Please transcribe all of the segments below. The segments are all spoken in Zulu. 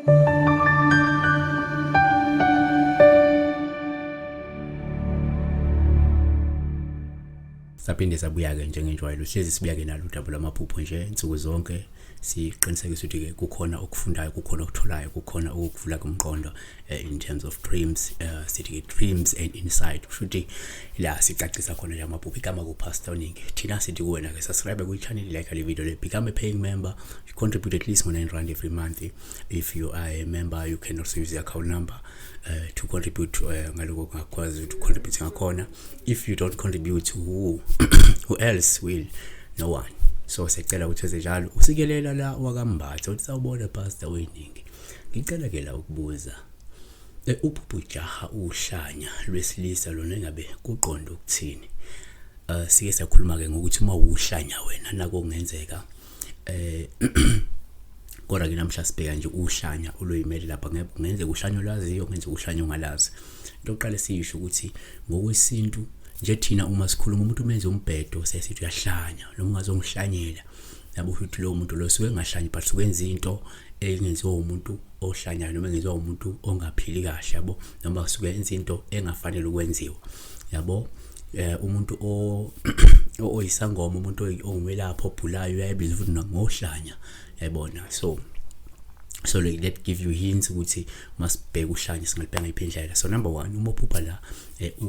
Saphinde sabuya-ke njengenjwayelo, hlezi sibuya-ke nalo udaba lwamaphupho nje nsuku zonke, siqinisekise ukuthi-ke kukhona okufundayo, kukhona okutholayo, kukhona okukuvula kumqondo in terms of dreams. Sithi-ke dreams and insight, kusho ukuthi la sicacisa khona nje amaphupho. Igama kuPastor Ningi. Thina sithi kuwena-ke subscribe kwi-channel, like le video le, become a paying member, you contribute at least ngo-9 rand every month. If you are a member, you can also use the account number to contribute ngaloko ungakwazi ukuthi contribute ngakhona. If you don't contribute, who else will? No one. So siyacela ukuthi wenze njalo. Usikelela la wakambatha uthi, "Sawubona Pastor weningi, ngicela ke la ukubuza, uphupho ujaha uhlanya lwesilisa lona engabe kuqonda ukuthini?" Sike sakhuluma ke ngokuthi uma uhlanya wena nako kungenzeka, kodwa ke namhla sibheka nje uhlanya oluyimele lapha. Ngeke kungenzeka uhlanya olwaziyo, kungenzeka uhlanya ongalazi. Into yokuqala esiyisho ukuthi ngokwesintu nje thina uma sikhuluma, umuntu umenze umbhedo sesithi uyahlanya noma ungazongihlanyela, yabo, ukuthi lowo muntu lo suke engahlanyi but suke into engenziwa umuntu ohlanyayo noma engenziwa umuntu ongaphili kahle, yabo, noma suke enza into engafanele ukwenziwa, yabo. Umuntu o oyisangoma, umuntu ongumelaphi obhulayo, uyayibiza futhi ngohlanya, yayibona. So like that give you hints ukuthi masibheka uhlanya singalibheka ngayiphi indlela. So number 1, uma uphupha la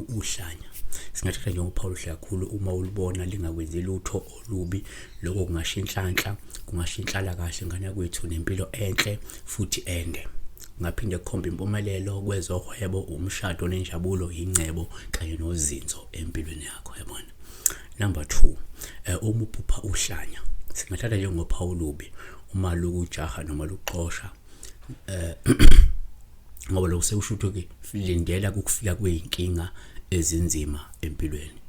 uhlanya, singathatha njengophawu oluhle kakhulu uma ulibona lingakwenzi lutho olubi. Lokho kungasho inhlanhla, kungasho inhlala kahle ngane yakwethu, nempilo enhle futhi ende. Kungaphinde kukhomba impumelelo kwezohwebo, umshado nenjabulo, ingcebo kanye nozinzo empilweni yakho, yabona. Number 2, uma uphupha uhlanya, singathatha njengophawu olubi uma lukujaha noma luxosha, ngoba lokho sekusho ukuthi lindela ukufika kweyinkinga ezinzima empilweni.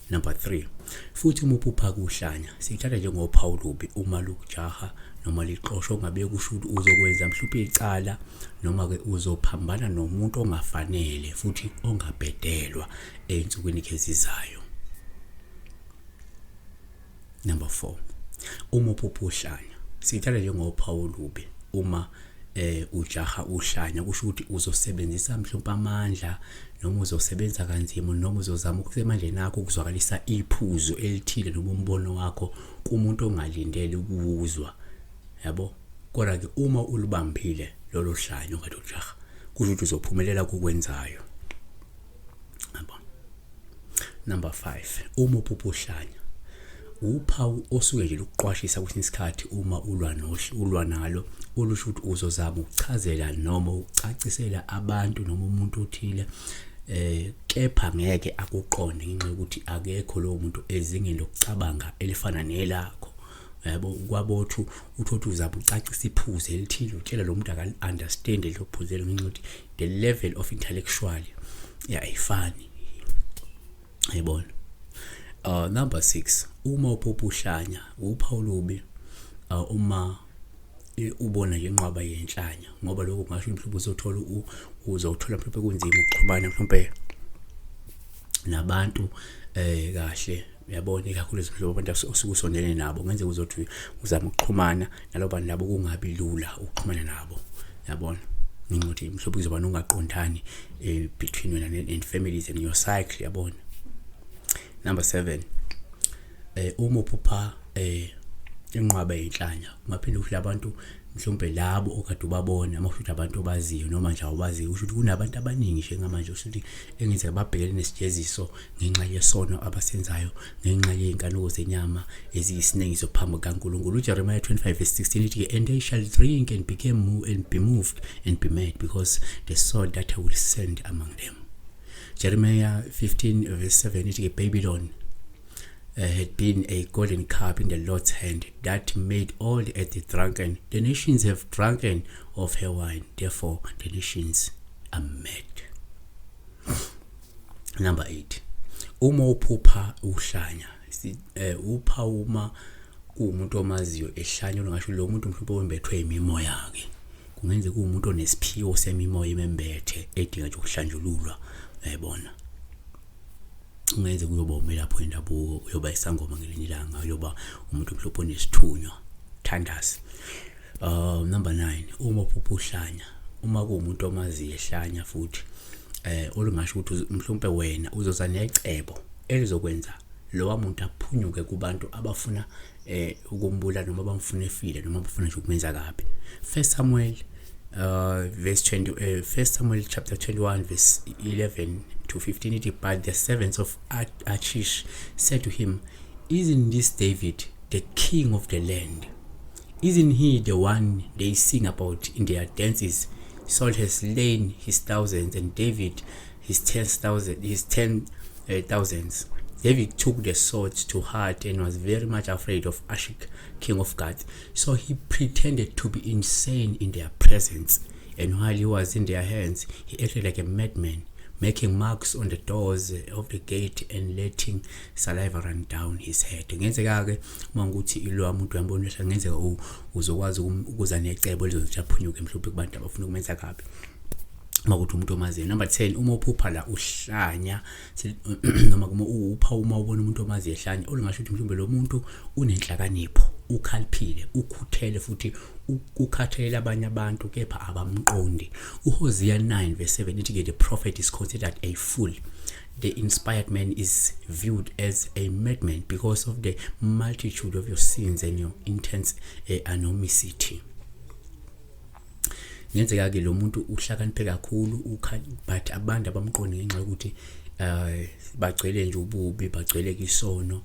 Number 3, futhi uma uphupha kuhlanya, sithatha njengophawu olubi uma lukujaha noma lixosha, ongabe kusho ukuthi uzokwenza mhlawumbe icala noma ke uzophambana nomuntu ongafanele futhi ongabhedelwa ey'nsukwini ezizayo. Number 4, uma uphupha uhlanya, sithatha njengophawu olubi uma ujaha uhlanya, kusho ukuthi uzosebenzisa mhlawumbe amandla noma uzosebenza kanzima noma uzozama ukusemandleni akho ukuzwakalisa iphuzu elithile noma umbono wakho kumuntu ongalindele ukuwuzwa, yabo. Kodwa ke uma ulubambile lolo hlanya ongathi ujaha, kusho ukuthi uzophumelela kokwenzayo, yabo. Number 5, uma uphupha uhlanya, uphawu osuke nje lukuqwashisa kwesinye isikhathi uma ulwa nohle ulwa nalo, olusho ukuthi uzozama ukuchazela noma ukucacisela abantu noma umuntu othile, kepha ngeke akuqonde ngenxa yokuthi akekho lowo muntu ezingeni lokucabanga elifana nelakho, yabo. Kwabothu uthothi uzama ucacisa iphuzu elithile, utshela lo muntu akali-understand lelo phuzu lelo ngenxa yokuthi the level of intellectual ya ayifani, yayibona. Number 6, uma uphupha uhlanya, uphawu olubi uma ubona nje inqwaba yenhlanya, ngoba lokho kungasho mhlawumbe uzothola uzothola mhlawumbe kunzima ukuxhumana mhlawumbe nabantu kahle, uyabona, ikakhulu mhlawumbe abantu osuke usondelene nabo. Kungenzeka uzothi uzama ukuxhumana nalabo bantu labo, kungabi lula ukuxhumana nabo, yabona, ngenxa yokuthi mhlawumbe kuzoba nokungaqondani between wena and families and your cycle, yabona. Number 7, uma uphupha inqwaba yenhlanya, kungaphinde ukuthi labantu mhlawumbe labo okade ubabona uma kusho abantu obaziyo noma nje awubaziyo, kusho ukuthi kunabantu abaningi njengamanje kusho ukuthi engenzeka babhekene nesijeziso ngenxa yesono abasenzayo, ngenxa yey'nkanuko zenyama eziyisinengiso phambi kukaNkulunkulu. UJeremiah 25 verse 16 ithi, "And they shall drink and became and be moved and be mad because the sword that I will send among them." Jeremiah 15 verse 7 ithi, "Babylon had been a golden cup in the Lord's hand that made all the earth drunken. The nations have drunken of her wine, therefore the nations are mad." Number 8, uma uphupha uhlanya, upha uma kuwumuntu omaziyo ehlanya, ungasho lo muntu mhlawumbe wembethwe imimoya ke, kungenzeka kuwumuntu onesiphiwo semimoya emembethe edinga nje ukuhlanjululwa, uyayibona. Kungenzeka uyoba umelaphi wendabuko, uyoba isangoma ngelinye ilanga, uyoba umuntu mhlawumbe onesithunywa, thandazi. Number 9, uma uphupha uhlanya, uma kuwumuntu omaziyo ehlanya futhi olungasho ukuthi mhlawumbe wena uzoza necebo elizokwenza lowa muntu aphunyuke kubantu abafuna ukumbulala noma abamfuna efile noma abafuna nje ukumenza kabi. First Samuel verse 20, First Samuel chapter 21 verse 11 to 15 ithi, "But the servants of Achish said to him, 'Isn't this David, the king of the land? Isn't he the one they sing about in their dances? Saul has slain his thousands and David his 10,000, his ten thousands.' David took the sword to heart and was very much afraid of Achish, king of Gath. So he pretended to be insane in their presence. And while he was in their hands, he acted like a madman, making marks on the doors of the gate and letting saliva run down his head." Ngenzeka-ke uma ukuthi ilo muntu uyambona ehla, ngenzeka uzokwazi ukuza necebo elizothi aphunyuke mhlawumbe kubantu abafuna ukumenza kabi, uma kuthi umuntu omaziyo. Number 10, uma uphupha la uhlanya noma kuma upha, uma ubona umuntu omaziyo ehlanya, olungasho ukuthi mhlawumbe lo muntu unenhlakanipho, ukhaliphile, ukhuthele futhi ukhathalela abanye abantu, kepha abamqondi. UHosea 9 verse 7 ithi ke, "The prophet is considered a fool, the inspired man is viewed as a madman because of the multitude of your sins and your intense animosity." Ngenzeka-ke lo muntu uhlakaniphe kakhulu, but abantu abamqondi ngenxa yokuthi bagcwele nje ububi, bagcwele kisono,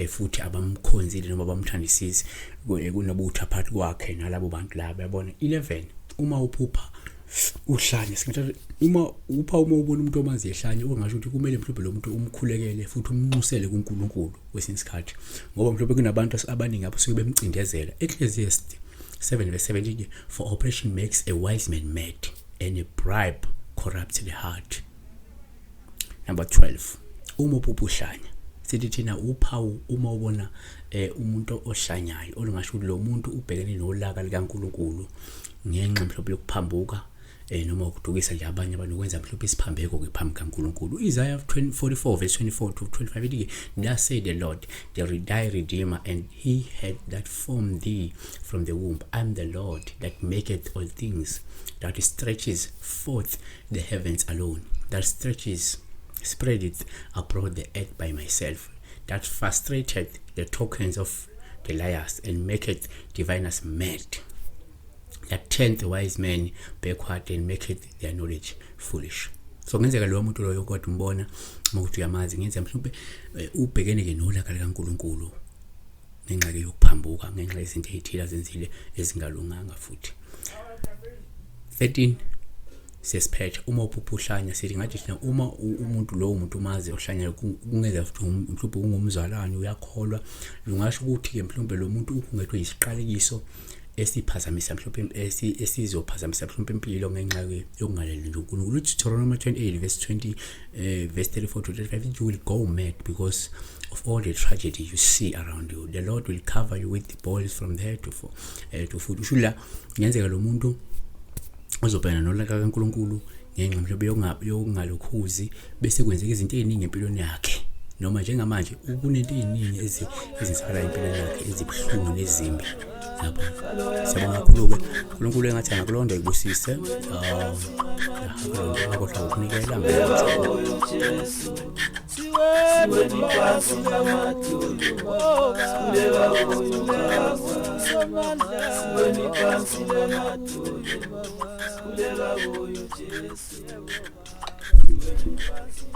futhi abamkhonzile noma abamthandisisi, kunobutha phakathi kwakhe nalabo bantu laba, yabona. 11, uma uphupha uhlanya, singathatha uma upha, uma ubona umuntu omazi ehlanya, ongasho ukuthi kumele mhlawumbe lo muntu umkhulekele futhi umnxusele kuNkulunkulu kwesinye isikhathi, ngoba mhlawumbe kunabantu abaningi abasuke bemcindezela. Ecclesiastes 7 verse 17, "For oppression makes a wise man mad and a bribe corrupts the heart." Number 12, uma uphupha uhlanya, sithi thina uphawu uma ubona umuntu ohlanyayo, olungasho ukuthi lo muntu ubhekene nolaka likaNkulunkulu ngenxa mhlawumbe yokuphambuka noma ukudukisa nje abanye abantu, ukwenza mhlawumbe isiphambeko ke phambi kaNkulunkulu. Isaiah 44 verse 24 to 25 ithi, "Thus say the Lord, the thy redeemer, and he had that formed thee from the womb, I am the Lord that maketh all things, that stretches forth the heavens alone, that stretches spreadeth abroad the earth by myself, that frustrated the tokens of the liars and maketh diviners mad, that turneth wise men backward and maketh their knowledge foolish." So kungenzeka lowo muntu loyo kodwa umbona uma ukuthi uyamazi, ngenzeka mhlawumbe ubhekene ke nolaka likaNkulunkulu ngenxa ke yokuphambuka, ngenxa yezinto ezithile azenzile ezingalunganga. Futhi 13, sesiphethe, uma uphupha uhlanya, sithi ngathi thina uma umuntu lowo muntu umazi ohlanya, kungenzeka futhi mhlawumbe ungumzalwane, uyakholwa, lungasho ukuthi-ke mhlawumbe lo muntu ukhungethwe yisiqalekiso esiphazamisa mhlawumbe esizophazamisa mhlawumbe impilo ngenxa yokungaleli nje uNkulunkulu. Deuteronomy 28 verse 20, verse 34 to 35, "You will go mad because of all the tragedy you see around you. The Lord will cover you with the boils from the head to foot." Usho la kungenzeka lo muntu uzobhekana nolaka kaNkulunkulu ngenxa mhlawumbe yokungalokhuzi, bese kwenzeka izinto eziningi empilweni yakhe, noma njengamanje kunento eziningi ezenzakalayo empilweni yakhe ezibuhlungu nezimbi, yabo. Siyabonga kakhulu-ke. uNkulunkulu engathi angakulonda, ikubusise. Ngakhohlwa ukunikela. Siweni phansi ngamadolo, sikhuleka kuyo Baba. Siweni phansi ngamadolo, sikhuleka kuyo Jesu. Siweni phansi.